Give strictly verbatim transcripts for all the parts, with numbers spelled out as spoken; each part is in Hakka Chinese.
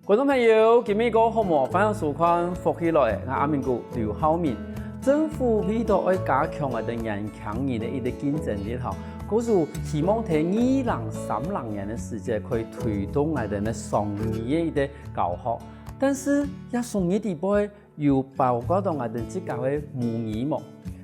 觀眾朋友，今晡日過好無？歡迎收看《福氣來了》，𠊎阿明哥劉浩明。政府為著愛加強𠊎兜年輕人个一個競爭力吼，故所希望在二零三零年个時節，可以推動𠊎兜个雙語个一個教學。但是，這雙語底背有包括到𠊎兜自家个母語無？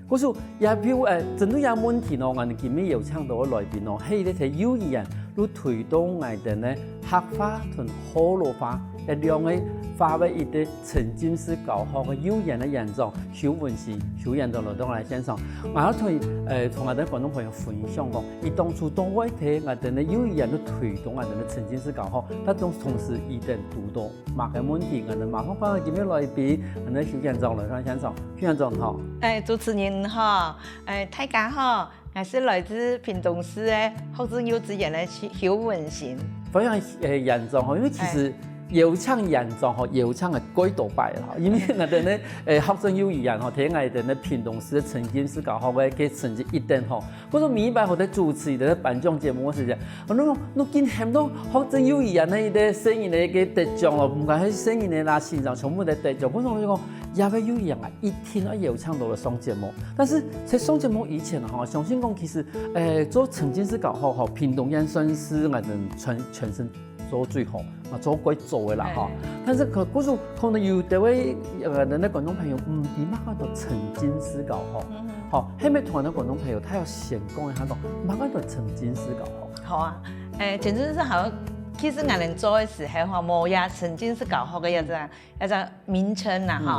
故所也有，呃，針對這問題呢，𠊎兜今晡日邀請到个來賓呢，係一個在幼兒園就推動𠊎兜个客話同學老話，呃，兩個話个一個沉浸式教學个幼兒園个園長邱文新，邱園長來到𠊎兜現場。𠊎愛同，呃，同𠊎兜觀眾朋友分享講，佢當初到底在𠊎兜个幼兒園就推動𠊎兜个沉浸式教學，但同，同時佢兜堵到 麼个問題，𠊎兜馬上歡迎今晡日來賓，𠊎兜邱園長來到現場。邱園長好。欸，主持人好，欸，大家好，𠊎係來自屏東市个福智幼稚園个邱，邱文新。歡迎，欸，園長吼，因為其實邀請園長吼，邀請个幾多擺啦，因為𠊎兜呢，欸，福智幼兒園吼，在𠊎兜呢屏東市个沉浸式教學个，个成績一等吼， 故所每一擺好在主持佢兜个頒獎節目个時節，哦，你，你今喊到福智幼兒園个一個細人仔个得獎哦，毋管係細人仔啦、先生，全部都得獎。故所𠊎就講，這個幼兒園啊，一定愛邀請到來上節目。但是在上節目以前吼，相信講其實，欸，做沉浸式教學吼，屏東縣算係𠊎兜全，全省做最好，啊，做過做个啦吼。但是可，故所可能有兜个，呃，𠊎兜个觀眾朋友，毋知麼个叫沉浸式教學。 吼，係毋係同𠊎兜觀眾朋友大約先講一下講，麼个叫沉浸式教學？好啊，欸，沉浸式教學，其實𠊎兜做个時候吼，無這沉浸式教學个這隻，這隻名稱啦吼。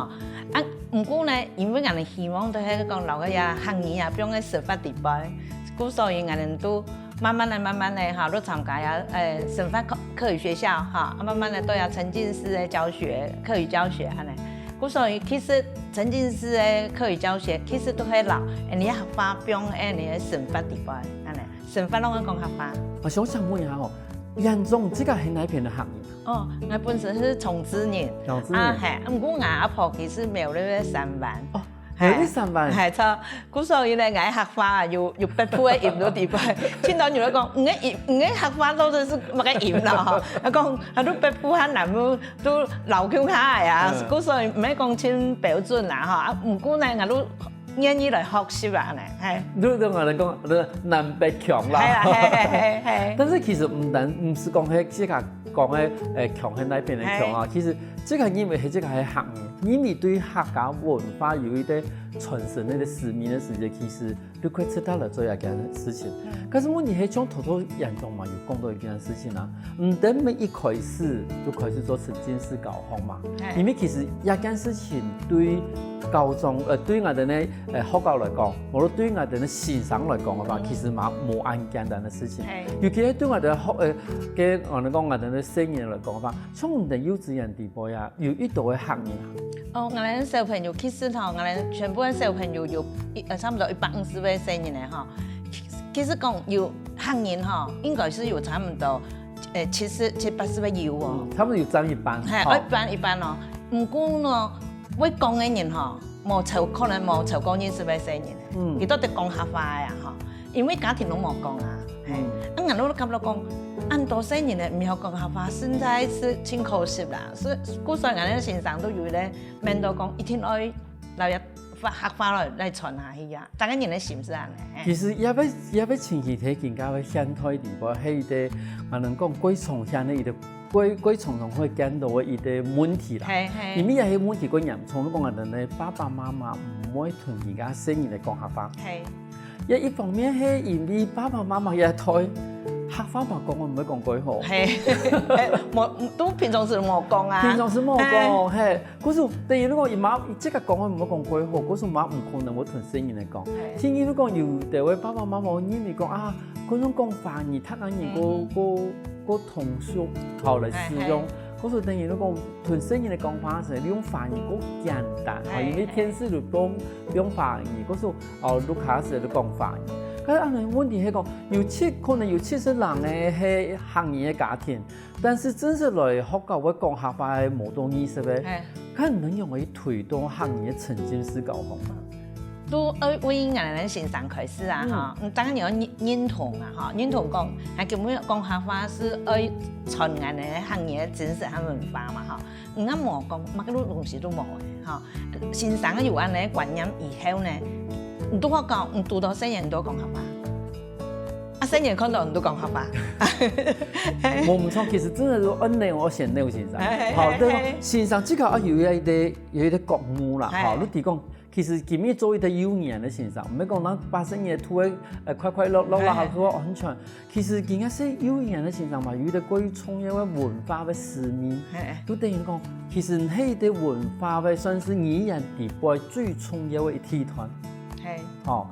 啊，毋過呢，因為𠊎兜希望都係講摎个這客語啊，放个生活底背，故所以𠊎兜都慢慢个、慢慢个吼，都參加這，欸，生活客，客語學校吼，啊，慢慢个都有沉浸式个教學、客語教學恁呢。 故所以其實沉浸式个客語教學，其實都係摎𠊎兜个客話放𠊎兜个生活底背，恁呢，生活攏愛講客話。𠊎想請問一下吼，園長自家係哪片个客人啊？哦，𠊎本身係長治人。長治人。啊，係，毋過𠊎阿婆其實苗栗个三灣。哦，苗栗三灣。係，著。 故所以呢，𠊎个客話啊，有，有北部个音在底背。盡多人會講，你个音，你个客話到底係麼个音啦？吼，𠊎講，啊，你北部和南部都老鄉下个啊，故所以毋係講盡標準啦，吼。啊，毋過呢，𠊎都願意來學習啊，呢，係。你，你，𠊎來講，你南北腔啦。係啦，係，係，係，係。但是其實毋單，毋係講係自家講个，欸，腔係哪片个腔啊，其實自家認為係自家係客人，認為對客家文化有一個傳承个使命个時節，其實 就可以自家來做這件事情。但是問題係，像頭頭園長嘛有講到一件事情啊，毋單淨一開始就開始做沉浸式教學嘛，因為其實這件事情對高中，呃，對𠊎兜个，呃，學校來講，無論對𠊎兜个先生來講个話，其實嘛無恁簡單个事情。尤其係對𠊎兜學，呃，个，𠊎兜講𠊎兜个細人來講个話，像𠊎兜幼稚園底背啊， 有幾多个客人啊？哦，𠊎兜小朋友其實吼，𠊎兜全部个小朋友有一，呃，差不多一百五十位細人仔吼。其，其實講有客人吼，應該係有差不多，呃，七十、七八十位有哦。嗯，差不多有佔一半。係，吼。一半一半哦。毋過呢，會講个人吼，無超，可能無超過二十位細人仔。嗯。佢都得講客話个啊吼。 因為家庭攏無講啊，係。啊，𠊎兜感覺講，恁多細人仔毋曉講客話，實在係盡可惜啦。所以，故所𠊎兜先生都有咧面對講，一定愛來客話來，來傳下去啊。大家人个心係恁呢，係。其實這個，這個情形在今个現代底背，係一個，𠊎兜講過常見个一個，過，過常常會見到个一個問題啦。係，係。因為這個問題過嚴重，如果𠊎兜个爸爸媽媽毋會同自家細人仔講客話，係。 也一方面係因為爸爸媽媽也對客話嘛講，毋會講過好。係，係，無，都平常時無講啊。平常時無講，係。故所等於如果佢嘛，佢自家講，毋會講過好，故所嘛毋可能會同細人仔講。係。第二，如果有兜个爸爸媽媽認為講啊，可能講華語，客家語過，過，過通俗，好來使用。故所等於如果同細人仔講話時，你用華語過簡單，啊，因為電視就講，用華語，故所 哦，屋下時就講華語。但係恁樣問題係講，有七，可能有七十人个係客語个家庭，但是真實來學校會講客話个無到二十个，係。該仰般去推動客語个沉浸式教學嘛？都愛對𠊎等先生開始啊，嗯。吼，嗯，當然你愛認，認同啊，吼，認同講，還根本講客話係愛傳𠊎等个客語个精神和文化嘛，吼。你若無講，麼个東西都無个，吼。先生有恁樣个觀念以後呢，你都好講，你堵到細人都講客話。啊，細人看到你都講客話。無毋著，其實真的係恁樣，𠊎先生先生。嘿，嘿，好，嘿，對，嘿。先生這個啊，有一個，有一個覺悟啦，嘿。吼，你提講， 其實今日做一個幼兒園个先生，毋係講咱八十年代个，呃，快快樂樂啦，嘿，嘿。還係安全。其實今日係幼兒園个先生嘛，有一個過於重要个文化个使命。嘿，嘿。就等於講，其實係一個文化个，算係語言底背最重要个一體團。嘿。吼，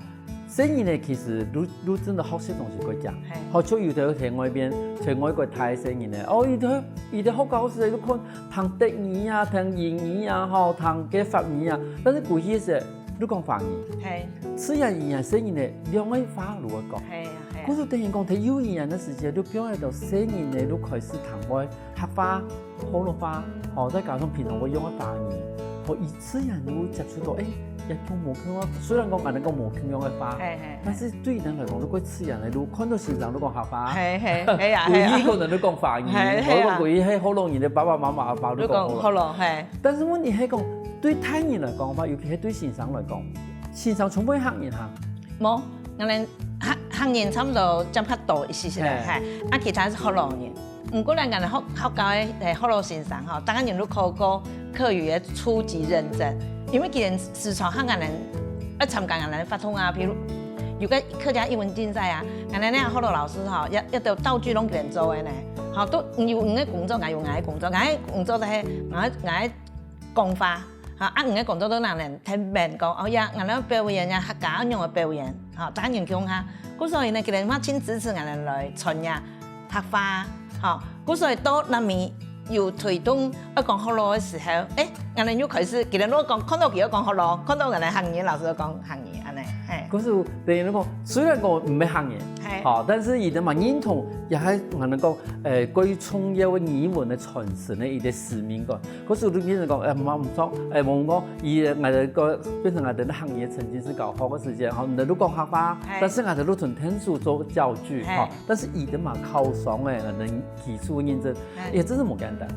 細人呢，其實你，你真的學習東西過強。嘿。吼，就有的在外邊，在外國待个細人呢，哦，有的，有的學校係，你看 聽德語啊，聽英語啊，吼，聽个法語啊，但是歸去時，你講華語。嘿。自然而然，細人呢，兩個話就會講。嘿啊，嘿啊。故所等於講，在幼兒園个時節，你放一到細人呢，就開始聽會客話、學老話，吼，再加上平常會用个華語，吼，佢自然就會接觸到，欸，也講無共樣，雖然講𠊎等講無共樣个話，嘿，嘿，嘿。但是對佢等來講，就過自然个，就看到先生就講客話，嘿，嘿，嘿啊，嘿啊。歸去可能就講華語，嘿，嘿啊。無講歸去係學老人个爸爸媽媽、阿爸就講學老。就講學老，嘿。 但是問題係講，對大人來講吧，尤其係對先生來講，先生全部係客人哈。無，𠊎等客，客人差不多佔較多一些些啦，嘿。嘿，啊，其他係學老人。毋過呢，𠊎等學，學校个，誒，學老先生吼，逐個人都考過客語个初級認證，因為佢等時常客人愛參加𠊎等个活動啊，譬如有個客家英文競賽啊，𠊎等呢學老老師吼，也，也都道具攏佢等做个呢。吼，都有𠊎个工作，𠊎有𠊎个工作，𠊎个工作就係𠊎，𠊎 講話，哈，啊，𠊎个工作都拿人聽面講，哦呀，𠊎等表演呀，客家愛仰般表演，吼，逐人共下。故所以呢，佢等嘛真支持𠊎等來參加客話，吼，故所以到那邊有推動愛講學老个時候，誒，𠊎等又開始，佢等都講，看到佢愛講學老，看到𠊎等客語老師愛講客語，恁呢，嘿。故所等於講，雖然講毋係客語，嘿。吼，但是佢等嘛認同，也係𠊎等講，誒，關於重要个語文个傳承个一個使命感。 故所就變成講，誒，毋好毋著，誒，無講，佢，𠊎等个變成𠊎等个客語个沉浸式教學个時間，吼，𠊎等就講客話，嘿。但是𠊎等就同天書做教具，嘿。吼，但是佢等嘛考上誒，𠊎等技術認證，嘿。也真是無簡單，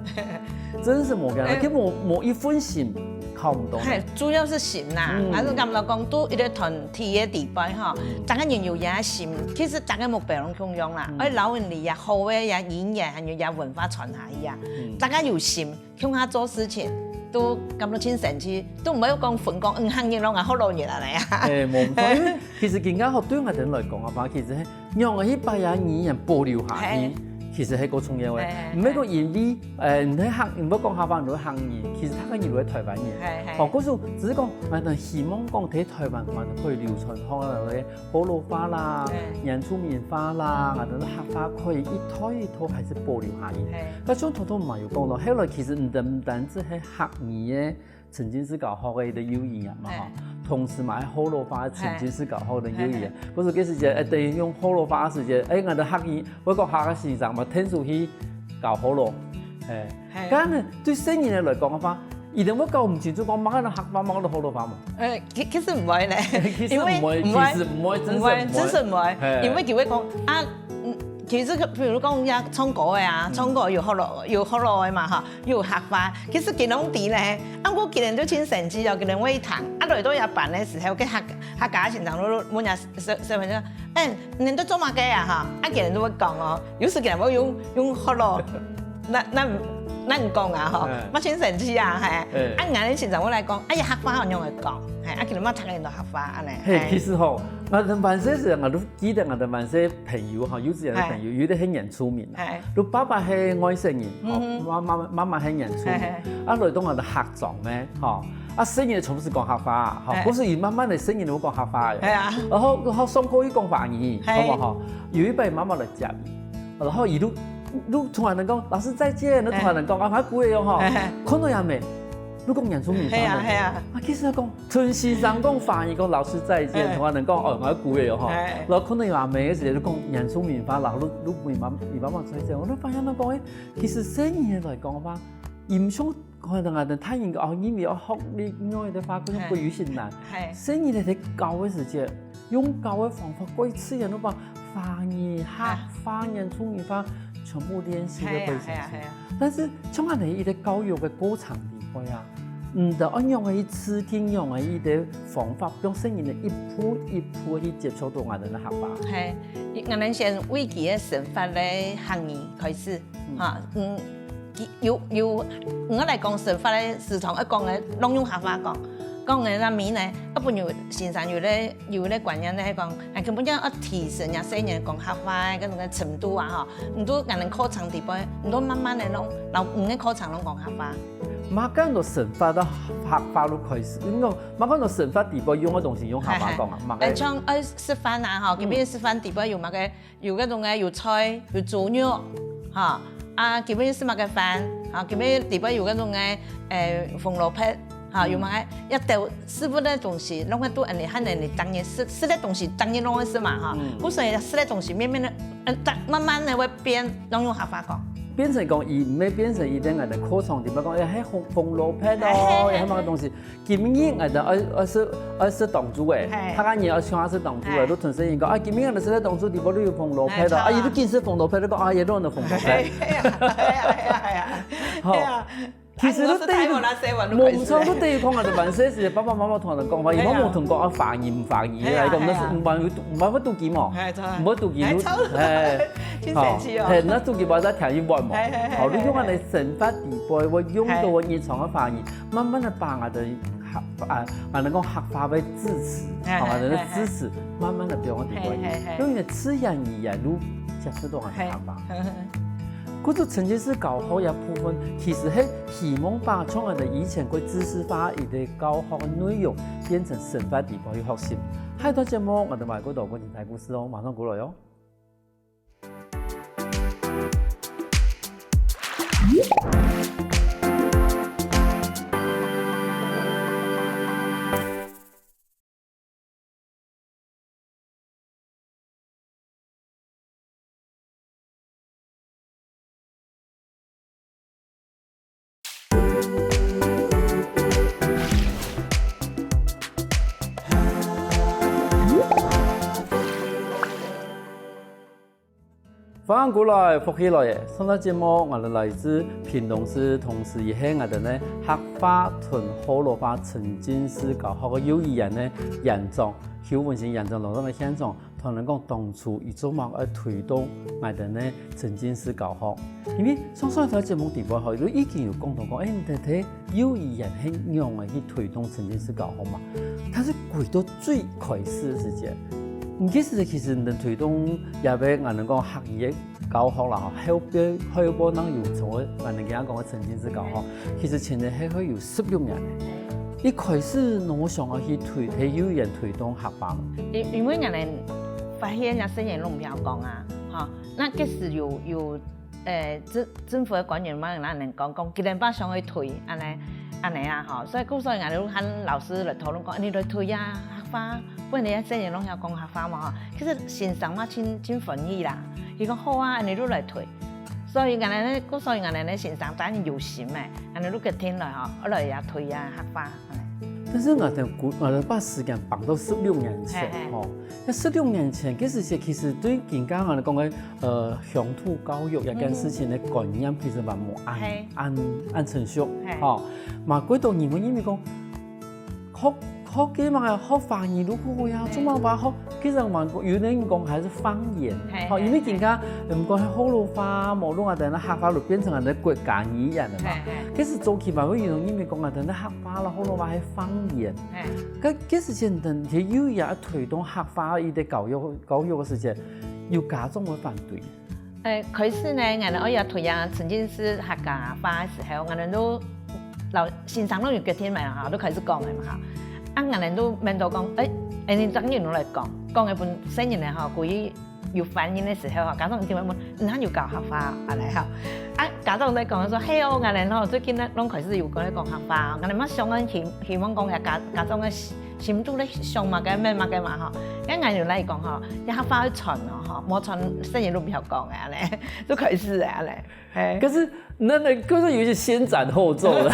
真是無簡單，嘿。佢無，無一份心考毋到呢。嘿，主要係心啦，嗯。還係感覺講，都一個團體个底背吼，嗯。逐個人有佢个心，其實逐個目標攏共樣啦，嗯。愛老人个也好个也語言，還有也文化傳下去啊，嗯。大家有心， 共下做事情，都感覺真神奇，都毋會講分講，嗯，客人攏𠊎學老人啊，恁樣啊。誒，無毋著，因為其實今下吼，對𠊎等來講啊嘛，其實係仰般去把這語言保留下去，嘿。其實係較重要个。嘿，嘿，毋係講因為，誒，你係客，你愛講客話，你係客人，其實大家以為臺灣人。嘿，嘿。哦，故所只係講，𠊎等希望講，在臺灣，𠊎等可以流傳好來个 學老話啦，嘿。原住民話啦，嗯。𠊎等个客話可以一代一代還係保留下去。嘿。該像頭頭嘛有講到，後來其實毋單，毋單止係客語个沉浸式教學个一個幼兒園嘛，嘿。吼，同時嘛，學老話个沉浸式教學个幼兒園。嘿。故所該時節，誒，等於用學老話个時節，誒，𠊎等客語，𠊎講客家先生嘛，天書去教學老，誒，嘿。該呢，對細人仔來講个話， 佢等會搞毋清楚講麼个係客話，麼个係學老話無？誒，其，其實毋會呢。其實毋會，因為毋會，其實毋會，真係毋會。毋會，真係毋會。嘿。因為佢會講，啊，嗯，其實佢，譬如講，呀，唱歌个啊，嗯。唱歌有學老，有學老个嘛，吼，又有客話。其實佢攏知呢，啊，毋過佢等就真神奇哦，佢等會聽，啊，來到這班个時候，該客，客家先生就問啊，小，小朋友，誒，你等在做麼个啊，吼？啊，佢等就會講哦，有時佢等會用，用學老 恁，恁，恁講啊，吼，嘿。嘛真神奇啊，嘿。嘿。啊，𠊎等先生會來講，哎呀，客話仰會講，嘿，啊，佢等嘛讀很多客話，恁呢，嘿，嘿。其實吼，𠊎等還細時，𠊎都記得𠊎等還細朋友吼，幼稚園个朋友，嘿。有一個係原住民啊，嘿。就爸爸係外省人，吼，嗯哼。媽，媽，媽媽係原住民，嘿，嘿。啊，來到𠊎等客庄呢，吼，啊，細人全部係講客話啊，吼，嘿。故所佢慢慢个細人會講客話个，嘿啊。然後，然後上課又講華語，嘿。好無吼？有一擺媽媽來接佢， 然後佢就，就同𠊎等講，「老師再見」，就同𠊎等講，啊，還過來哦吼，嘿。看到佢阿姆，就講原住民話。嘿啊，嘿啊。啊，其實講，同先生講華語，講「老師再見」，嘿。同𠊎等講，哦，還過來哦吼。嘿。然後看到佢阿姆个時節，就講原住民話，然後就，就問媽，問媽媽再見。𠊎就發現到講，誒，其實細人仔來講个話，佢毋像看到𠊎兜大人个哦，因為愛學另外个話，可能會有些難。係。所以你兜在教个時節，用教个方法，過自然都把華語、客話、原住民話全部練習个過程中。係啊，係啊，係啊。但是，像恁樣一個教育个過程裡背啊，毋知愛仰般去制定，仰般一個方法，讓細人仔一步一步去接觸到𠊎兜个客話。係，𠊎兜先為佢个生活个行為開始，嗯。哈，嗯。 佢有，有，𠊎來講生活个時常愛講个，攏用客話講。講个那面呢，啊，本有先生有咧，有咧觀念咧講，哎，根本就愛提升啊，細人講客話个該種个程度啊，吼。毋過𠊎兜課程底背，毋過慢慢个攏，摎五个課程攏講客話。嘛講到生活个客話就開始，因為嘛講到生活底背用个東西用客話講啊，嘛个。哎，像愛食飯啊，吼，嗯。今日食飯底背有麼个 有該種个有菜，有豬肉，哈，啊，今日食麼个飯，哈，今日底背有該種个，誒，紅蘿蔔，哈，有麼个，一兜食物个東西，攏會都恁樣，還恁樣當然食，食个東西當然攏會食嘛，哈。嗯。故所以食个東西慢慢个，嗯，當，慢慢个會變，攏用客話講。變成講，佢毋係變成一個𠊎兜課程裡背講，哎，係紅，紅蘿蔔哦，哎，係，係，係麼个東西。 今日𠊎兜愛，愛食，愛食當晝誒，係。客家人愛請客食當晝誒，係。就同細人講，啊，今日𠊎兜食个當晝，裡背就有紅蘿蔔咯，係，啊，佢就緊食紅蘿蔔，就講，啊，也亂了紅蘿蔔。係啊，係啊，係啊，係啊。好，係啊。其實都對，啊，你若係台灣人，細漢就開始。無錯，都對於講𠊎兜還細時，爸爸媽媽同𠊎兜講話，佢無同講啊，華語毋華語，係啊，來講，係啊。但是毋會，毋會肚飢嘛，係，著。毋會肚飢，係，著。係。真神奇哦。好，係，該肚飢無再添一碗嘛。係，係，係，好，你用𠊎兜生活底背，會用到个日常个華語。 慢慢个把𠊎兜客，啊，𠊎兜講客話个字詞，哎，𠊎兜个字詞，哎，哎，慢慢个變化底背，哎，哎，哎。用一個自然語言就接觸到𠊎兜客話。哎。故所沉浸式教學這部分，其實係希望把像𠊎兜以前个知識化一個教學个內容，變成生活底背去學習。下一段節目，𠊎兜還過多个精彩故事哦，馬上過來哦。 歡迎過來，福氣來了！上段節目，𠊎兜來自屏東市，同時也係𠊎兜呢客話同學老話沉浸式教學个幼兒園呢園長，邱文新園長來到了現場， 同𠊎講當初佢做麼个愛推動𠊎兜呢沉浸式教學。因為上上一條節目底背吼，佢已經有講到講，哎，你兜在幼兒園係仰仔去推動沉浸式教學嘛？但是回到最開始个時節，你該時其實你兜推動也係𠊎兜講客語个教學啦，吼，後背，後背正有成為𠊎兜今下講个沉浸式教學，其實前前後後有十六年。一開始你想愛去推，在幼兒園推動客話。因，因為𠊎兜 發現啊，細人攏毋曉講啊，吼，該該時有，有，呃，政，政府个官員嘛，𠊎兜講，講，佢兜嘛想愛推，恁仔，恁仔啊，吼，所以故所𠊎兜就喊老師來討論講，你來推啊，客話，分𠊎兜細人攏曉講客話嘛，吼。其實先生嘛，真，真歡喜啦，佢講好啊，恁仔就來推。所以𠊎兜呢，故所𠊎兜呢先生當然有心誒，恁仔就決定來吼，來也推啊，客話。 但是𠊎兜，𠊎兜把時間放到十六年前，嘿，嘿。吼，該十六年前，該時節其實對今下𠊎兜講个，呃，鄉土教育這件事情个觀念其實還無恁，嘿。恁，恁成熟，嘿。吼。嘛，幾多人會認為講，學，學該麼个學華語就好呀，嘿。做麼个學 其實嘛，有人講還係方言，嘿，吼，因為今下，毋管係學老話，無論啊，等下客話就變成𠊎兜國家語言了嘛。嘿，嘿。其實早期嘛，會有人認為講啊，等下客話啦，學老話係方言。嘿。該，該時節等佢又要推動客話一個教育，教育个時節，有家長會反對。 呃，開始呢，𠊎兜愛要推啊沉浸式客家話个時候，𠊎兜都摎先生攏有決定嘛，吼，都開始講个嘛，吼。啊，𠊎兜都問到講，誒，誒，你逐日都來講，講个分細人仔吼，故意有反應个時候吼，家長就會問，你還有教客話啊？恁仔吼。啊，家長在講說，係哦，𠊎兜吼，最近呢，攏開始有講咧講客話，𠊎兜嘛想講希，希望講家，家長个心肚咧想麼个，乜麼个嘛吼。該𠊎就來講吼，這客話愛傳哦吼，無傳細人都毋曉講个恁呢，就開始个恁呢。嘿。可是，那，那，可是有一些先斬後奏的。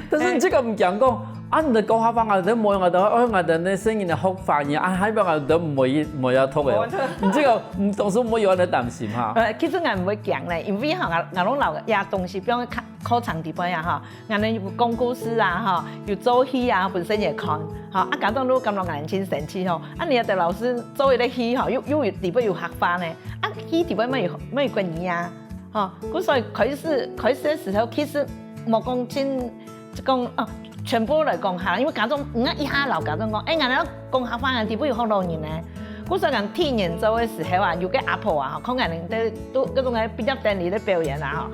但是你這个毋講講，啊，你的講客話啊，你無用啊，等下，哦，𠊎等那細人个學法語啊，還不然都無一，無要讀个哦。無讀。你這个，嗯，同時無有恁个擔心哈。呃，其實𠊎毋會驚咧，因為吼，𠊎，𠊎攏老个，也東西，比如講課，課程裡背啊，吼， 𠊎等有講故事啊，吼，有做戲啊，分細人看，吼，啊，家長都感覺𠊎等真神奇吼，啊，你个老師做一个戲吼，又，又有，裡背有客話呢，啊，戲裡背乜有，乜有國語啊，吼，故所以開始，開始个時候，其實無講真，講，哦，全部來講哈，因為家長，毋係一下老家長講，欸，𠊎等講客話啊，裡背有學老人呢。 故所講天然做个時候啊，有个阿婆啊，吼，看𠊎等在，都，各種个畢業典禮咧表演啊，吼。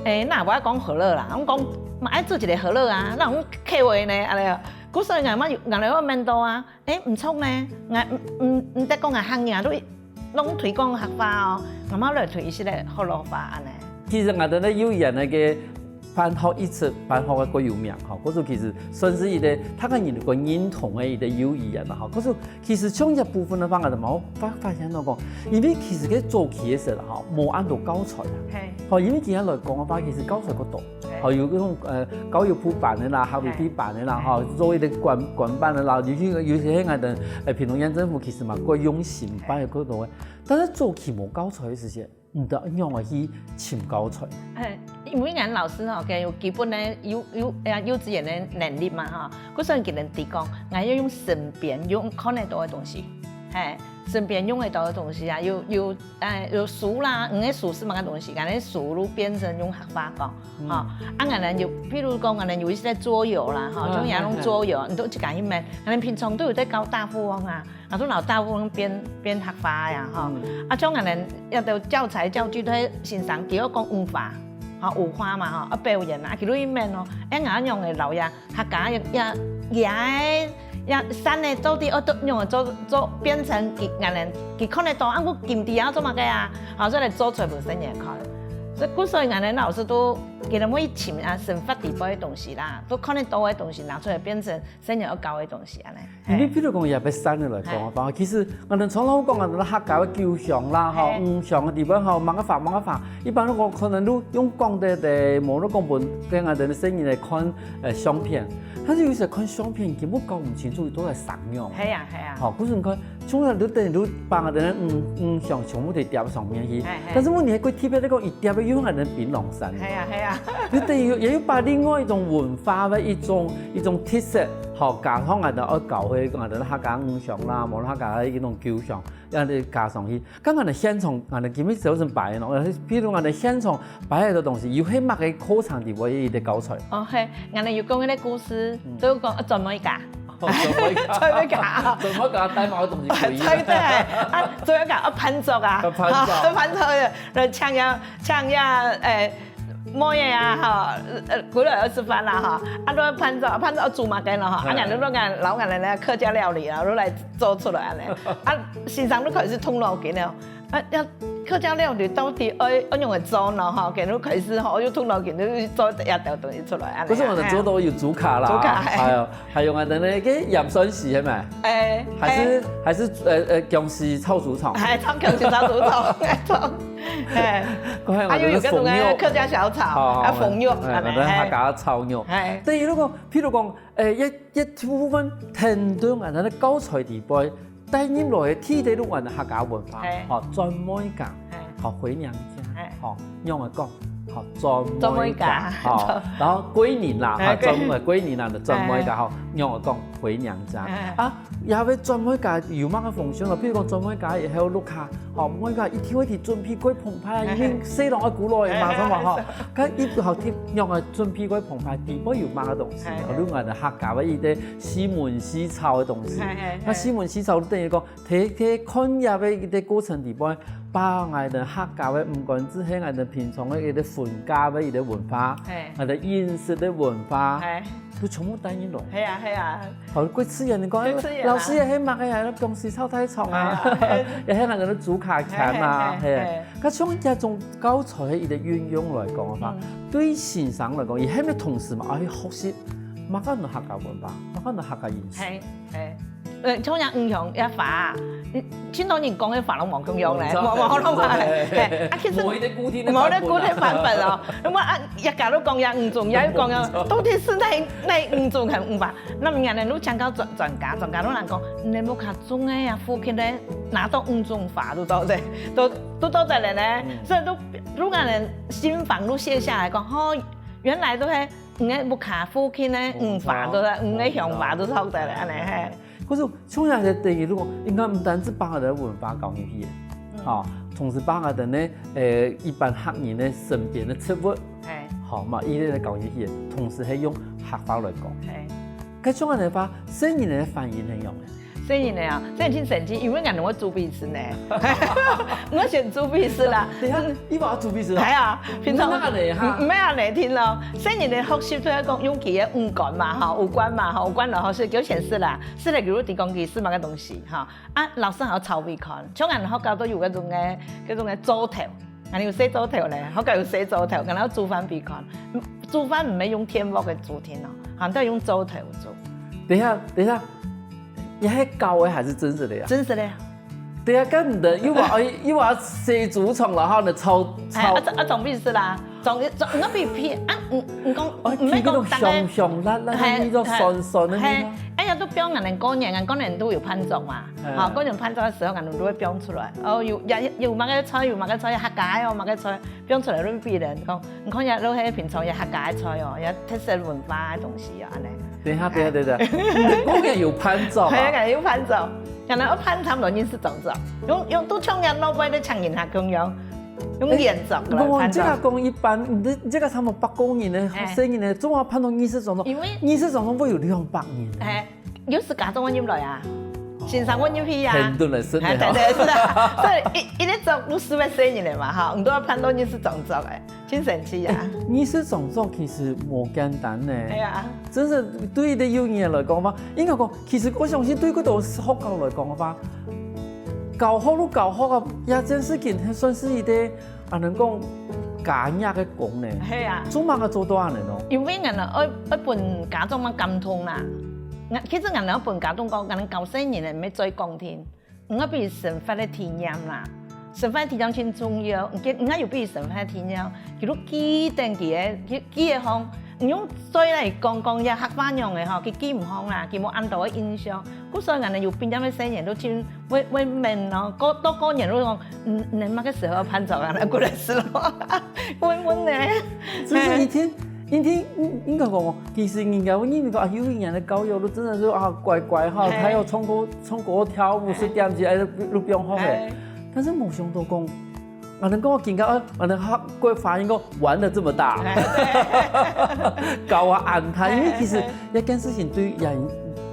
欸，那無愛講好了啦，𠊎講，嘛愛做一个好了啊，那種客話呢，恁呢。故所以𠊎嘛有，𠊎來問到啊，欸，毋錯呢，𠊎，毋，毋，毋得講𠊎客語啊，都攏推廣客話哦，𠊎嘛來推一息个學老話恁呢。其實𠊎等个幼兒園个 辦學一直辦學个較有名吼，故所其實算是一个大家人个認同个一个幼兒園啦吼。故所其實像這部分个話，𠊎就嘛發，發現到講，因為其實个早期个時候吼，無恁多教材啊。嘿。吼，因為今天來講个話，其實教材較多。嘿。吼，有該種，呃，教育部辦个啦，客委會辦个啦，嘿。吼，做一个官，官辦个啦，尤其，尤其係𠊎等，呃，屏東縣政府其實嘛，較用心辦个較多个。但是早期無教材个時節， 毋知仰般去尋教材。嘿，因為𠊎老師吼，佢有基本个幼，幼，呃，幼稚園个能力嘛吼，故所佢等提供，𠊎愛用身邊用看得到个東西，嘿，身邊用得到个東西啊，有，有，呃，有書啦，你个書係麼个東西，𠊎个書就變成用客話講，嗯。吼，啊，𠊎等有，譬如講，𠊎等有一些桌遊啦，吼，嗯，像這種桌遊，你都自家去買，𠊎等平常都有在教大富翁啊， 啊，都摎大部分變，變客話呀，吼。嗯。啊，像恁呢，這兜教材教具都係先生佢愛講五花，吼，五花嘛，吼，啊，表演啊，佢都去問哦，欸，𠊎仰會摎這客家這，這，這，這山呢，到底愛做仰會做，做變成佢，恁呢，佢看得到，啊，𠊎今日愛做麼个啊？吼，所以來做出來分細人看。所以，故所以恁呢，老師都，佢等會尋啊，生活裡背个東西啦，都看得到个東西拿出來變成 細人愛教个東西恁呢。因為譬如講，也別山个來講啊，嘿。其實𠊎等常常講啊，客家个九香啦，吼，嘿。五香个地方吼，麼个花，麼个花，一般都講可能都用講个，無都講分，分𠊎等个細人來看，呃，相片。但是有時看相片，根本搞毋清楚佢到底生仰。係啊，係啊。吼，故所你看，像你等於把𠊎等个五，五香全部都貼上面去。嘿，嘿。但是問題係，佢特別來講，佢貼个又𠊎等檳榔山。係啊，係啊。你等於也有把另外一種文化个一種 一種特色，吼，加上𠊎等愛教个，𠊎等客家五香啦，無客家个一種九香，恁呢加上去。剛剛个現場，𠊎等今日早晨擺个咯，譬如𠊎等現場擺个東西，有係麼个課程裡背个教材？哦，嘿，𠊎等有講个故事，嗯。都有講，呃，專門教。哦，專門教。專門教。專門教帶麼个東西可以？對，對，啊，專門教，啊，伴奏啊。啊，伴奏。啊，伴奏，來，唱呀，唱呀，欸， 妹仔啊，吼，呃，歸來愛食飯啦，吼，啊，都愛伴奏，伴奏愛煮麼个咯，吼，啊，嘿。𠊎等都愛摎𠊎等个客家料理啊，都來做出來恁呢。啊，先生都開始動腦筋了，啊，這客家料理到底愛，愛仰般做呢，吼，佢都開始吼，又動腦筋，就去做一兜東西出來，恁呢啊。可是𠊎等做到有豬跤啦，嘿。豬跤，嘿。還有，還有𠊎等个鹹酸魚，係無？欸，還是，欸。還是，呃，呃，薑絲炒豬腸。欸，炒薑絲炒豬腸，沒錯。 嘿。還有，還有該種个客家小炒，哦，啊，紅肉，欸，恁呢，反正客家炒肉。嘿。等於如果，譬如講，欸，一，一部分聽到𠊎等个教材裡背，帶入來个第一个就𠊎等客家文化，嘿。吼，專門教，嘿。吼，回娘家，嘿。吼，仰般講，吼，專門教，專門教。吼，然後歸寧啦，嘿，吼，專門，歸寧啦，專門教，嘿。吼，仰般講，回娘家。嘿。啊， 也會專門教有麼个方向咯，譬如講專門教以後屋下，吼，每個一定會去準備過澎湃啊，嘿，因為細人愛過來嘛，嘿，係嘛吼？嘿，該一好聽，仰般準備過澎湃，底背有麼个東西，嘿，嘿。好，你講个客家个一個四炆四炒个東西，嘿，嘿，嘿。該四炆四炒等於講，在，在看這個一個過程裡背，把𠊎等客家个，毋管係𠊎等平常个一個婚嫁个一個文化，嘿。𠊎等飲食个文化，嘿。都全部帶入來。係啊，係啊。 好，過自然，你講，過自然啊。老師也係麼个啊，薑絲炒大腸啊，係啊，也係𠊎等个豬跤鉗啊，係啊，係啊，係。係。該像這種教材个一個運用來講个話，嗯。對先生來講，佢係毋係同時嘛，愛去學習麼个係客家文化，麼个係客家飲食。係，係。呃，像這五香這花啊，盡多人講个花攏無共樣咧，無，無，無，無，係，啊，其實無一個固定个版本啊。無一個固定版本哦。那麼啊，這家都講這五種，這又講這，到底係哪，哪五種還五花？那麼人呢，都請教專，專家，專家都人講，你屋下種个呀，附近个，拿到五種花都到得，都，都到得了呢。所以都，都人新房都寫下來講，哦，原來都係 你个屋下附近个五花都係，五个鄉花都係好得了，恁呢係。可是像這个等於，如果應該毋單止把𠊎个文化搞入去，吼，同時把𠊎个呢，呃，一般客人个身邊个植物，係，好嘛，一類个搞入去，同時係用客話來講。係，該像恁呢話，細人个反應係仰个？ 細人仔啊，這真神奇，因為𠊎會煮飯食呢。𠊎先煮飯食啦。等一下，你會煮飯食啊？係啊，平常，毋係恁仔哈。毋係恁仔定咯。細人仔學習就係講用佢个五官嘛，吼，五官嘛，吼，五官來學習，就先食啦。食了就知講佢食麼个東西，吼。啊，老師還愛炒分佢看，像𠊎學校都有該種个，該種个灶頭，𠊎有細灶頭咧，學校有細灶頭，𠊎愛煮飯分佢看。煮飯毋係用電鑊个煮定咯，吼，都係用灶頭煮。等一下，等一下， 你係教个還係真實个呀？真實个呀。對啊，該毋得，又話，又話洗豬腸，然後呢，炒，哎，炒。啊，總，啊，總比是啦，總，總，我比，比，啊，你，你講，哦，毋係講大概，比那種香香辣辣，嘿，那種酸酸的那種。嘿，哎呀，都放恁樣過年，過年都有辦桌嘛，嘿。吼，過年辦桌个時候，𠊎兜都會放出來。哦，有，有，有麼个菜，有麼个菜，客家个哦，麼个菜， 放出來分別人講，你看這都係平常這客家个菜哦，這特色文化个東西哦，恁呢。等一下，等一下，等一下，你講个有辦桌啊？係啊，有辦桌，可能愛辦差不多二十張桌，用，用都像人老輩个請人客共樣，用圓桌來辦桌。哎，你這個講一般，你這，你這個差不多八個人呢，哎。細人呢，總要辦到二十張桌，因為二十張桌會有兩百人。哎， 有時家長會入來啊，先生會入去啊。很多人生的哈。哎，對，對，是啊。所以一，一個桌都四五十人了嘛，哈，你都要辦到二十張桌哎，真神奇啊。哎，二十張桌其實無簡單呢。哎呀。真是對於幼兒園來講嘛，應該講，其實我相信對各種學校來講的話，教學都教學啊，這件事情還算是一個 啊，人講家業个功呢，係啊。做麼个做到恁呢哦？因為𠊎呢，愛，愛分家長嘛感動啦。𠊎，其實𠊎呢，愛分家長講，𠊎等教細人呢，毋係嘴講定，𠊎愛分佢生活个體驗啦。生活个體驗真重要，你，你愛有分佢生活个體驗，佢都記等佢个，佢，佢个方，你用嘴來講，講這客話樣个吼，佢記毋好啦，佢無恁多个印象。故所𠊎呢，有畢業个細人都真 會，會問哦，過，到過年都講，嗯，你麼个時候要辦桌啊？來過來食咯。會問呢。就是一定，一定，應該講哦，其實人家會認為講啊，幼兒園个教育都真的是啊，乖乖哈，嘿。還有唱歌，唱歌跳舞，嘿。十點鐘，哎，都，都毋用學个。嘿。但是無想到講， 啊，人講我今个，啊，人客國華應該玩得這麼大，哎，對。搞啊安排，因為其實哎，哎，哎。這件事情對人，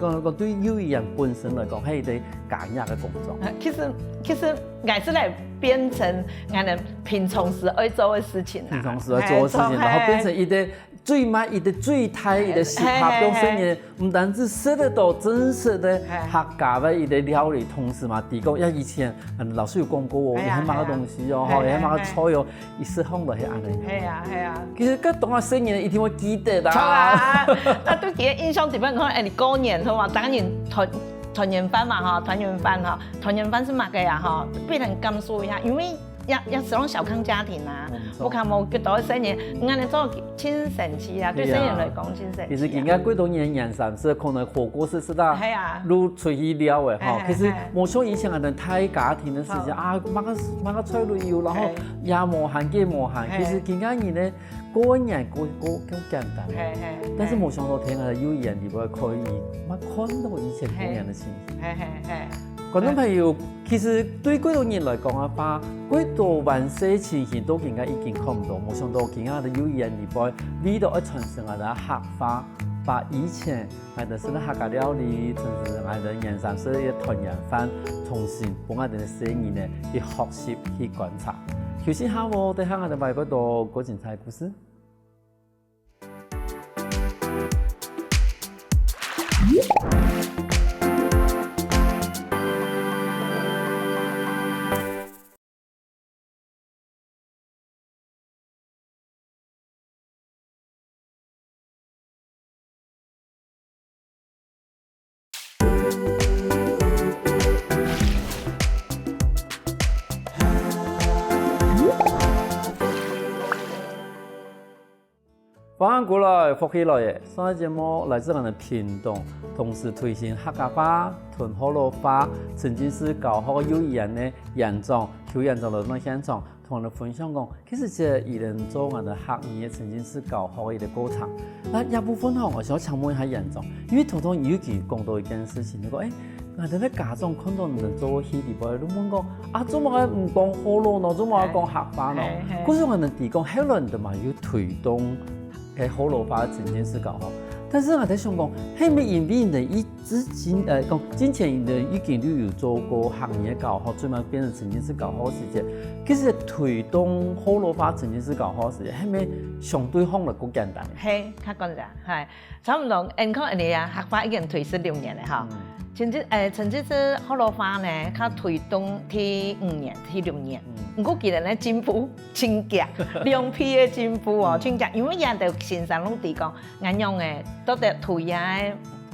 講，講對幼兒園本身來講，係一個家業个工作。呃，其實，其實還係來變成𠊎等平常時愛做个事情啦。平常時愛做个事情，哎，然後變成一個 最尾一個最大一個食客，嘿，嘿，嘿。變成呢，毋單止食得到真實个，嘿。客家个一個料理，同時嘛，提供，像以前，嗯，老師有講過哦，嘿啊，有麼个東西哦，嘿啊。吼，有麼个菜哦，嘿，嘿。一食飯就係恁呢。嘿啊，嘿啊。其實，該當下細人一定會記得啦。著啊，該對佢个印象底背，你看，哎，你過年，好嘛，當然團，團圓飯嘛，吼，團圓飯，吼，團圓飯係麼个啊，吼，必然感受一下，因為 也，也係種小康家庭啊，嗯，無錯。屋下無幾多个細人，嗯。恁呢做真神奇啊，對細人來講真神奇啊。其實今个過多年年三十，可能火鍋係食到，係啊。都出去尞个吼。係，係，其實係。無像以前恁樣大家庭个時間，好。啊，麼个，麼个菜都有，然後嘿。也無閒，該無閒。嘿。其實今个人呢，過年過，過，過簡單。嘿，嘿，但是無想到天下个幼兒園裡背可以，乜看到以前過年个情形。嘿，嘿，嘿。 觀眾朋友，其實對幾多人來講啊，把幾多萬歲情形都應該已經看毋到，無想到今下个幼兒園裡背，為著愛傳承𠊎等个客話，把以前𠊎等食个客家料理，傳承𠊎等年三十个團圓飯，重新分𠊎等个細人呢去學習、去觀察。休息下哦，等下𠊎等還有幾多過精彩个故事。平安歸來，福氣來了。上一節目來自𠊎等屏東，同時推行客家話同學老話沉浸式教學个幼兒園个園長邱園長來到現場，同𠊎等分享講，其實這佢等做𠊎等客語个沉浸式教學个一個過程。該這部分吼，𠊎想請問一下園長，因為頭頭你有講到一件事情，你講，欸， 𠊎等个家長看到你等做戲底背，就問講：「啊，做麼个毋講學老呢？做麼个講客話呢？」嘿，嘿。故所𠊎等知講，後來你等嘛有推動該學老話个沉浸式教學。但是𠊎在想講，係毋係因為你等一直進，呃，講進前你等已經就有做過客語个教學，所以嘛變成沉浸式教學个時節，其實推動學老話沉浸式教學个時節，係毋係相對上來較簡單个？嘿，較簡單，嘿。 差毋多，𠊎看恁樣啊，客話已經推十六年了哈。甚至，欸，甚至係學老話呢，較推動第五年、第六年。毋過佢等个進步真遽，兩倍个進步哦，真遽。因為佢等先生攏知講，恁樣欸，到底推啊，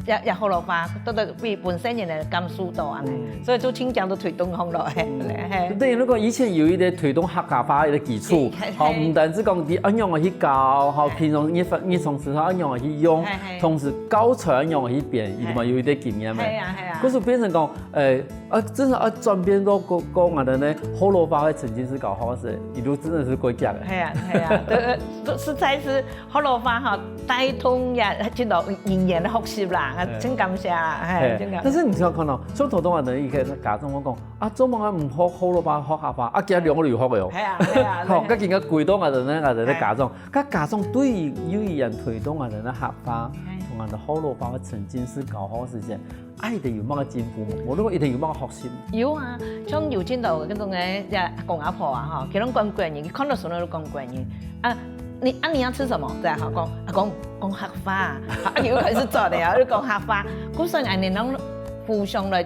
也也學老話，到底分本身人个感受到啊呢，所以就真遽都推動好了，嘿，嘿。等於如果以前有一個推動客家話个基礎，嘿，嘿，好，毋單止講你恁樣去教，好，嘿。平常日日常生活恁樣去用，嘿，嘿。同時教材恁樣去變，佢等嘛有一個經驗个。嘿啊，嘿啊。故所變成講，欸，啊，真的啊，轉變到講講啊的呢，學老話个沉浸式教學个時，一路真的是過遽个。嘿啊，嘿啊，對，對，實在是學老話哈，帶動也真多語言个學習啦，啊，嘿。真感謝啦，嘿，嘿，真感謝。但是你想看到，像頭先啊，等於一個家長我講，啊，做麼个毋學學老話，學客話？啊，佢兩個都有學个哦。嘿啊，嘿啊，好，嘿。該今个歸到𠊎等个，𠊎等个家長，嘿。該家長對於幼兒園推動𠊎等个客話，嘿。同𠊎等學老話个沉浸式教學个時間，啊，一定有麼个進步無？無論一定有麼个學習？有啊，像有真多該種个，這阿公阿婆啊，吼，佢攏講國語，佢看到孫仔都講國語。啊，你，啊，你要吃什麼？對啊，吼，講，阿公，講客話啊。啊，佢又開始做了啊，又講客話。故所恁樣攏互相來，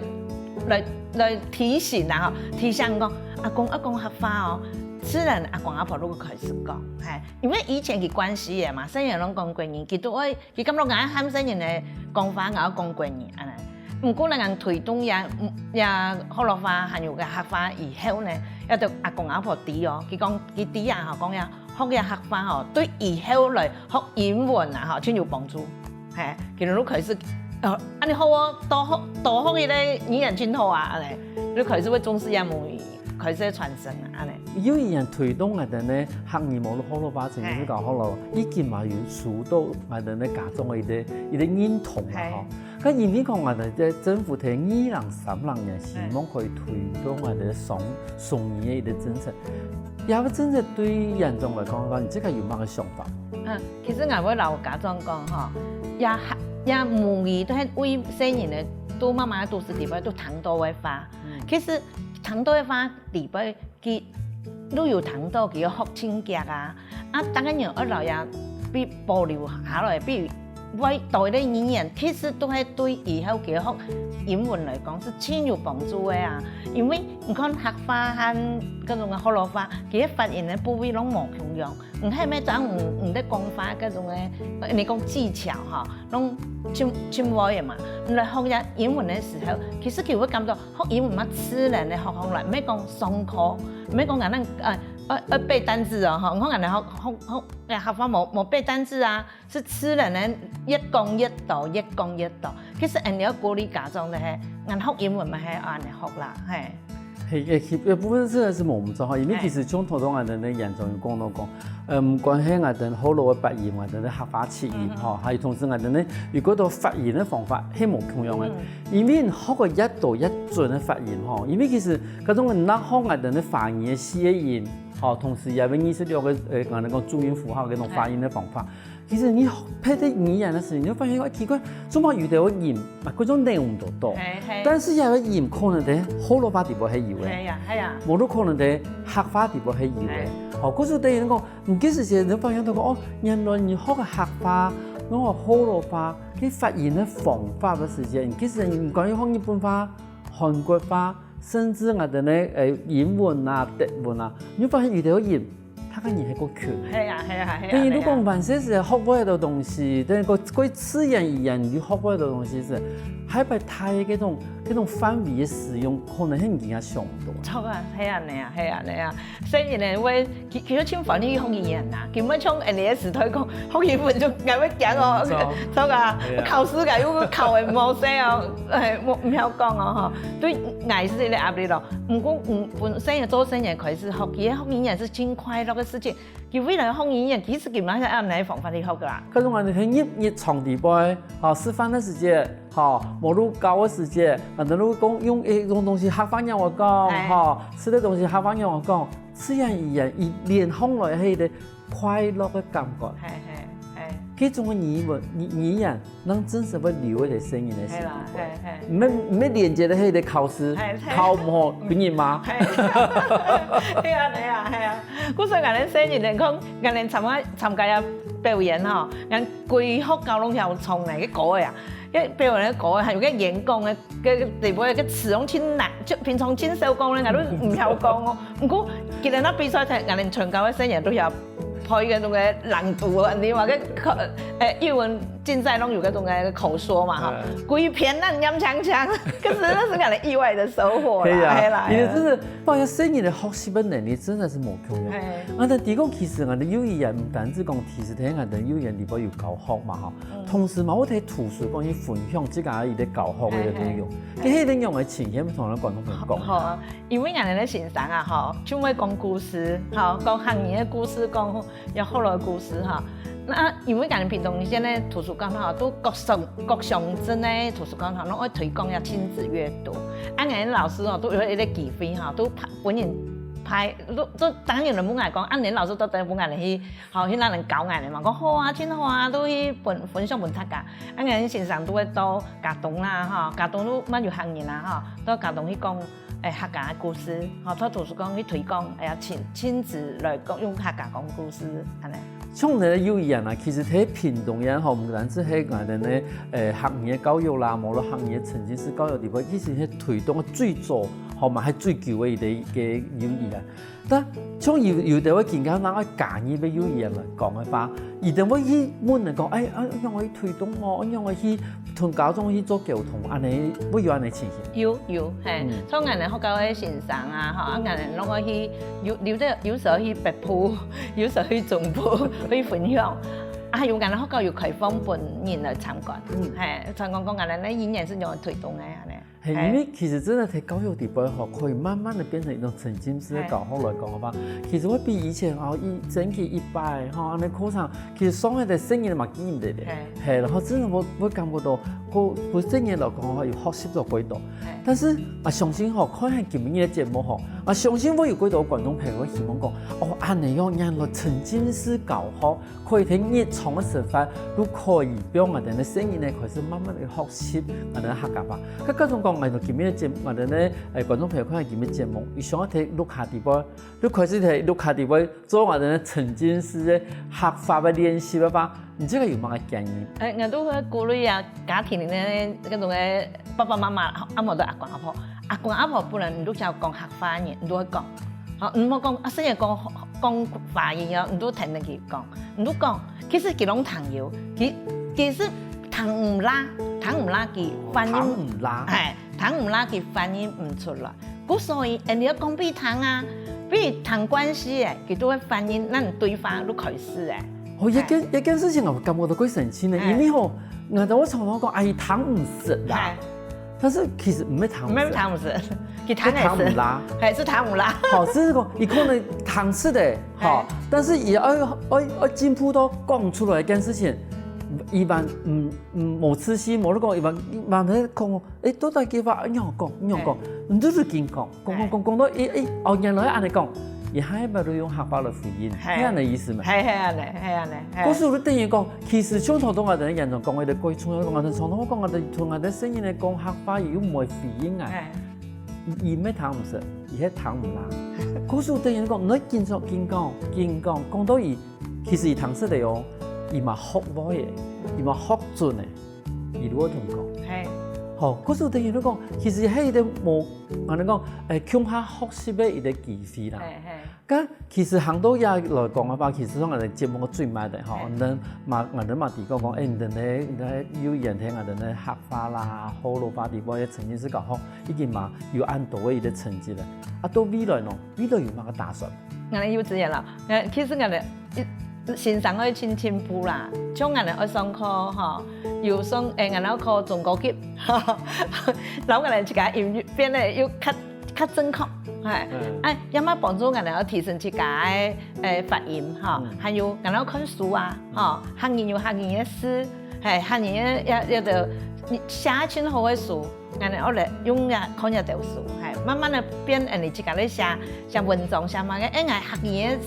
來，來提醒啊，吼，提醒講，阿公，阿公客話哦，自然阿公阿婆就會開始講，嘿，因為以前佢慣勢个嘛，細人攏講國語，佢都會，佢感覺𠊎喊細人仔講話，𠊎愛講國語，恁樣。毋過，𠊎等推動這，這學老話還有个客話以後呢，也對阿公阿婆知哦，佢講，佢知啊，吼，講這 學這客話吼，對以後來學英文啊，吼，真有幫助。嘿，佢等就開始，哦，恁樣好哦，多學，多學一個語言真好啊，恁樣，就開始會重視這母語，開始會傳承啊，恁樣。幼兒園推動𠊎等个客語無論學老話，甚至係講學老，已經嘛有受到𠊎等个家長个一個，一個認同啦，嘿。吼。 該因為講啊，這政府在二零三零年希望可以推動啊，這雙，雙語个一個政策。這個政策對園長來講，你這個有麼个想法？嗯，其實𠊎會摎家長講吼，這，這母語都係為細人仔，都媽媽肚屎裡背都聽到个話。其實聽到个話裡背 佢都有聽到，佢愛學真遽啊。啊，逐個人愛摎這被保留下來，被會多一個語言，其實都係對以後佢學英文來講係真有幫助个啊。因為你看客話和該種个學老話，佢个發音个部位攏無共樣，毋係每張毋，毋得講話該種个，你講技巧吼，攏真，真會个嘛。你來學這英文个時候，其實佢會感覺 學英文嘛自然个學好來，毋係講上課，毋係講恁樣，呃，呃，呃，背單字哦，吼，𠊎講恁樣學，學，學，哎，客話無，無背單字啊，係自然个越講越多，越講越多。其實恁樣鼓勵家長个係，𠊎學英文嘛係恁樣學啦，嘿。係，係，係，一部分真个係無毋著吼，因為其實從頭到尾，𠊎等个園長有講到講，呃，毋管係𠊎等學老个發音，𠊎等个客話七音吼，還有同時𠊎等个有幾多發音个方法係無共樣个。 因為學个越多越準个發音吼，因為其實該種若學𠊎等个華語个四个音，吼，同時也有二十六个，呃，𠊎等講注音符號該種發音个方法。其實你學別个語言个時候，你會發現，哎，奇怪，做麼有兜个音，啊，該種音都著，嘿，嘿。但是也有音可能在學老話裡背係有个，係啊，係啊。無就可能在客話裡背係有个。嘿。吼，故所等於講， 你其實先就發現到講，哦，原來你學个客話，用个學老話，佢發音个方法个時間，其實你講你學日本話、韓國話，甚至𠊎等个，誒，英文啊、德文啊，你會發現有兜音，佢个音係較近。係啊，係啊，係啊。等於如果係啊。完全係學會个東西，等於講過自然語言，你學會个東西係大个該種該種範圍个使用，可能係人家想毋到。著啊，係恁仔啊，係恁仔啊。細人仔會，佢佢就盡歡喜學語言啊，佢毋會像𠊎兜个時代講，學語文就𠊎會驚哦，著啊，考試𠊎又考會無勢哦，誒，無毋曉講哦吼，對𠊎係一個壓力咯。毋過，嗯，本細人做細人開始學，其實學語言係盡快樂个事情。 佢為了學語言，其實佢嘛係恁仔方法去學个啦。可是𠊎兜係日日常裡背，吼，食飯个時節，吼，無就搞个時節，𠊎兜就講用一種東西客話仰仔講，吼，食个東西客話仰仔講，自然語言一連䟘來係一個快樂个感覺。係係係。這種个語文語語言， 正真實會留在細人个心裡背。毋係毋係連接个該個考試，考毋好分人罵。係啊係啊係啊，故所𠊎兜細人仔講，𠊎兜參加參加啊表演吼，𠊎歸學校攏曉唱呢，該歌仔啊，該表演个歌仔，還有該演講个，該該裡背个詞攏盡難，就平常盡少講呢，𠊎都毋曉講哦。毋過今日該比賽，𠊎兜全校个細人都曉 配該種个朗讀啊，你嘛，該口，誒，語文競賽攏有該種个口說嘛，吼，歸篇恁樣鏘鏘，可是那是感覺意外的收穫啦，係啊，係啦，因為真的，發現細人个學習个能力真的是無共樣。啊，但的確其實𠊎兜幼兒園毋單止講，其實在𠊎兜幼兒園裡背有教學嘛，吼，同時嘛，𠊎在圖書館去分享自家个教學个內容，該該內容个情形，同咱觀眾朋友講。好啊， 因為𠊎兜个先生啊，吼，就會講故事，吼，講客語个故事，講也學老个故事，吼。那因為𠊎兜屏東縣个圖書館吼，都各鄉各鄉鎮个圖書館吼，攏愛推廣這親子閱讀。啊，𠊎兜老師吼，都有一個機會吼，都派分人派，都都當然有人問𠊎講，啊，恁仔老師都等分𠊎兜去，吼，去哪能教𠊎兜嘛？講好啊，盡好啊，都去分分享分大家。啊，𠊎兜先生都會到佳冬啦，吼，佳冬都嘛有客人啦，吼，到佳冬去講 誒，客家个故事，吼，在圖書館去推廣，哎呀，親親子來講，用客家講故事，恁仔。像這幼兒園啊，其實在屏東縣吼，毋單止係𠊎兜呢，誒，客語个教育啦，無論客語个沉浸式教育裡背，其實係推動个最早，吼嘛，係最久个一個一個幼兒園。但像有有兜个更加拿愛加入个幼兒園來講个話，佢兜會去問人講，哎，啊，仰會去推動哦，仰會去 同家長去做溝通，恁仔會有恁仔情形。有有，係，像𠊎兜學校个先生啊，吼，啊，𠊎兜攏愛去，有有兜有時候去北部，有時候去中部去分享。啊，有𠊎兜學校有開放分人來參觀，係，參觀講𠊎兜个語言係仰仔推動个恁仔。係，因為其實真的在教育裡背吼，可以慢慢的變成一種沉浸式个教學來講个話，其實會比以前吼，一星期一擺吼，恁仔課程 其實上个細人嘛記毋得咧，係，然後真的會會感覺到，个个細人來講吼，有學習到幾多。但是啊，相信吼，看完今日个節目吼，啊，相信會有幾多觀眾朋友會希望講，哦，恁仔樣，原來沉浸式教學可以在日常个生活，都可以幫𠊎兜个細人呢，開始慢慢的學習𠊎兜个客家話。該假使講，𠊎兜今日个節目，𠊎兜呢，誒，觀眾朋友看完今日个節目，佢想要在屋下底背，就開始在屋下底背 做𠊎兜个沉浸式个客話个練習个話，你這個有麼个建議？誒，𠊎都會鼓勵啊，家庭裡面个該種个爸爸媽媽，啊，無就阿公阿婆，阿公阿婆本來你都曉講客話个，你都會講，好，你莫講啊，細人講講華語哦，你都聽得佢講，你都講，其實佢攏聽有，其其實聽毋罅，聽毋罅佢反應，聽毋罅。係，聽毋罅佢反應毋出來。 故所以，恁仔愛講分佢聽啊，分佢聽慣勢誒，佢就會反應，恁對話就開始誒。哦，這件這件事情啊，𠊎感覺到幾神奇呢，因為吼，𠊎兜會常常講，哎，聽毋識啦。但是其實毋係聽毋識，毋係聽毋識，佢聽毋識，係聽毋罅，係，係聽毋罅。好，只是講，佢可能聽識誒，好，但是佢愛愛愛進步到講出來一件事情，佢還嗯嗯無自信，無就講佢還佢還在講哦， 誒，到底佢話仰般講，仰般講，你就係緊講，講講講講到，誒誒，哦，原來恁仔講，佢下擺就用客話來回應，係恁仔意思嘛？係係恁仔，係恁仔。故所就等於講，其實像頭先𠊎兜嚴重講个，過重要講，𠊎兜常常講，𠊎兜同𠊎兜細人仔講客話，佢又毋會回應啊，佢毋係聽毋識，佢係聽毋罅。故所等於講，你緊講緊講緊講，講到佢，其實佢聽識个哦，佢嘛學會个，佢嘛學準个。 佢就會同講。係，哦，故所等於你講，其實係一個無，𠊎等講，誒，共下學習个一個機會啦。係，係。該其實行到這來講个話，其實講𠊎等節目个最尾个吼，係。𠊎等嘛，𠊎等嘛提過講，誒，你等个，你等个幼兒園聽𠊎等个客話啦、學老話地方个成績係較好，已經嘛有恁多个一個成績了。啊，到未來呢？未來有麼个打算？𠊎等幼稚園啦，呃，其實𠊎等一先生愛盡進步啦，像𠊎等愛上課吼，有上，誒，𠊎等愛考中高級，然後𠊎等自家音樂變得又較較正確，係，嗯。哎，也嘛幫助𠊎等愛提升自家个，誒，發音吼，嗯。還有𠊎等愛看書啊，吼，客語有客語个字，係，客語个也也得寫盡好个書。 恁呢，𠊎來用這看這兜書，係，慢慢个變，恁呢自家來寫，寫文章，寫麼个，哎，𠊎客語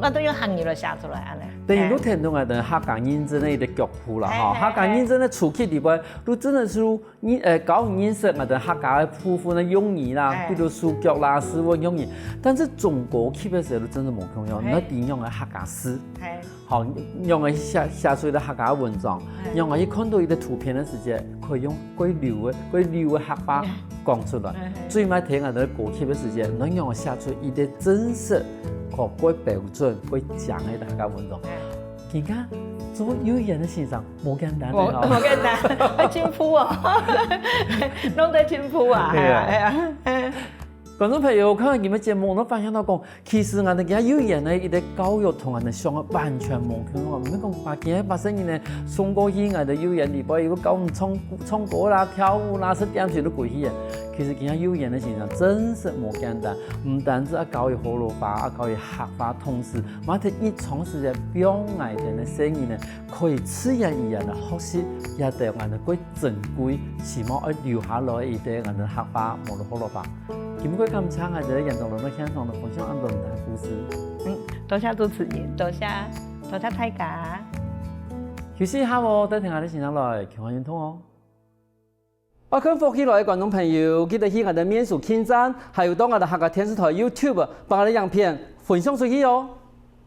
个，𠊎都用客語來寫出來，恁呢。等於你聽到𠊎等客家認證个一個腳步啦，吼，係，係，客家認證个初期裡背，你真的係，你，呃，教你認識𠊎等客家个部分个用語啦，係。比如手腳啦、字文用語，但是中高級个時候，你真的無共樣，係。你愛知用个客家字。係。 好，仰仔寫，寫出一個客家文章，嗯。仰仔去看到一個圖片个時節，可以用較溜个，較溜个客話講出來。嗯。最尾聽𠊎等高級个時節，你仰仔寫出一個真實、可較標準、較靚个客家文章。嗯。你看，做幼兒園个先生，無簡單个吼。無，無簡單，愛進步哦。攏在進步啊，對啊。哎呀，哎呀。觀眾朋友，看到今日節目，你發現到講， 其實𠊎等今幼兒園个一個教育同𠊎等想个完全無共樣。毋係講把今日八十年呢送過去𠊎等幼兒園裡背，又教𠊎等唱，唱歌啦、跳舞啦、食點心都過去个。其實今幼兒園个先生真實無簡單，毋單止愛教佢學老話，愛教佢客話，同時嘛在日常時間幫𠊎等个細人呢，可以自然而然个學習，也對𠊎等个珍貴，希望愛留下來一個𠊎等个客話，無論學老話。 今晡日感謝𠊎等个楊東龍到現場來分享恁多个故事。嗯，多謝主持人，多謝，多謝大家。休息一下哦，等下𠊎等先生來，健康運動哦。愛看福氣來个觀眾朋友，記得去𠊎等面書網站，還有到𠊎等客家電視台YouTube，幫𠊎等影片分享出去哦。